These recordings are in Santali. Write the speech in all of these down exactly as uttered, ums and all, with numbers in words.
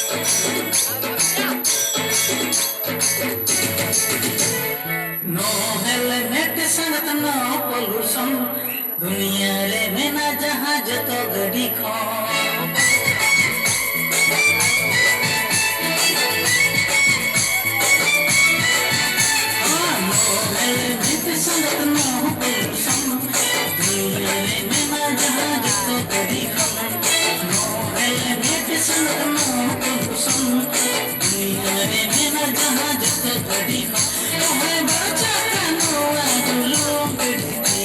No helmet ᱥᱟᱸᱜᱟᱛ no pollution, ᱫᱩᱱᱤᱭᱟᱹ ᱨᱮ ᱢᱮᱱᱟᱜ ᱡᱟᱦᱟᱸ ᱡᱚᱛᱚ ᱜᱟᱹᱰᱤ ᱠᱷᱚᱱ᱾ No helmet ᱥᱟᱸᱜᱟᱛ no pollution, ᱫᱩᱱᱤᱭᱟᱹ ᱨᱮ ᱢᱮᱱᱟᱜ ᱡᱟᱦᱟᱸ ᱡᱚᱛᱚ ᱜᱟᱹᱰᱤ ᱠᱷᱚᱱ᱾ No helmet ᱥᱟᱸᱜᱟᱛ no pollution, ᱫᱩᱱᱤᱭᱟᱹ ᱨᱮ ᱢᱮᱱᱟᱜ ᱡᱟᱦᱟᱸ ᱡᱚᱛᱚ ᱜᱟᱹᱰᱤ ᱠᱷᱚᱱ᱾ ᱚᱦᱚᱭ ᱵᱟᱧᱪᱟᱜ ᱠᱟᱱ ᱱᱚᱣᱟ ᱰᱩᱞᱩᱝ ᱜᱟᱹᱰᱤ ᱛᱮ᱾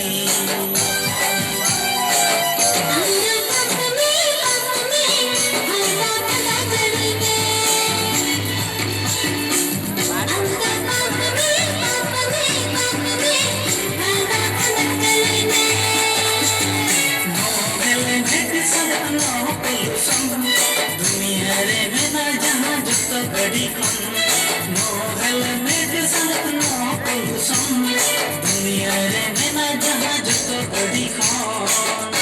No helmet ᱥᱟᱸᱜᱟᱛ no pollution, ᱫᱩᱱᱤᱭᱟᱹ ᱨᱮ ᱢᱮᱱᱟᱜ ᱡᱟᱦᱟᱸ ᱡᱚᱛᱚ ᱜᱟᱹᱰᱤ ᱠᱷᱚᱱ᱾ No helmet ᱥᱟᱸᱜᱟᱛ no pollution, ᱫᱩᱱᱤᱭᱟᱹ ᱨᱮ ᱢᱮᱱᱟᱜ ᱡᱟᱦᱟᱸ ᱡᱚᱛᱚ ᱜᱟᱹᱰᱤ ᱠᱷᱚᱱ᱾